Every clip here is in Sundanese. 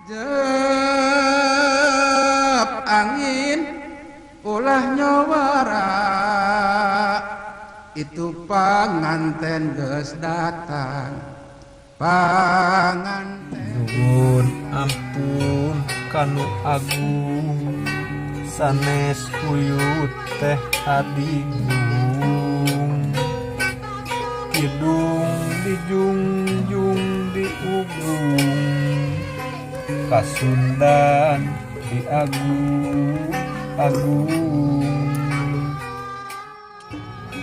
Jep angin ulah nyawara itu panganten geus datang panganten. Nuhun ampun kanu agung, sanes uyut teh adigung, kidung dijungjung diugung, kasundan diagung agung.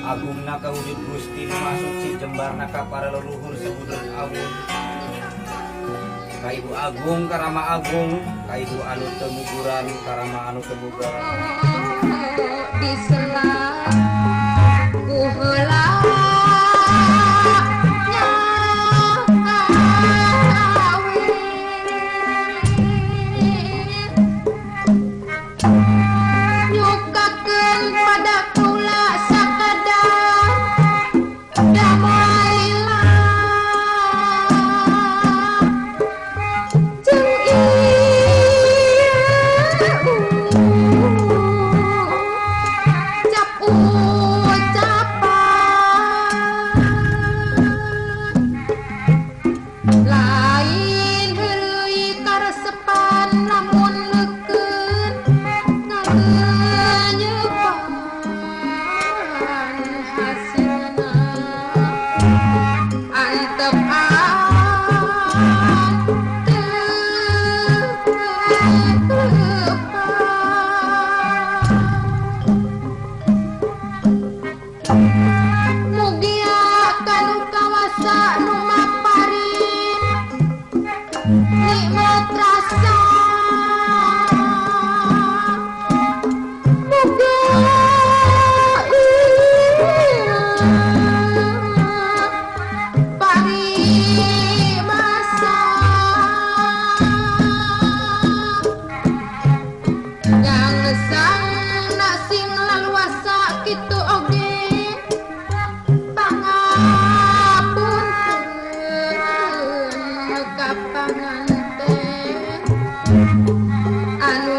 Agungna kawujud Gusti nu Maha Suci, jembarna ka para leluhur sebudeg awun, ka Ibu Agung, ka Rama Agung, ka Ibu anu teu muguran, ka Rama anu teu mugaran. Disela ku heula. Nyukakeun pada kula sakadar damai jeung ieu ucap ucapan lain heureuy karesepan lamun leukeun ngalenyepan hasilna antepan teu kepan. Mugia kanu kawasa nu maparin nikmat rasa, muga ieu paribasa gangsang sing laluasa kitu oge pangapunten ka panganten anu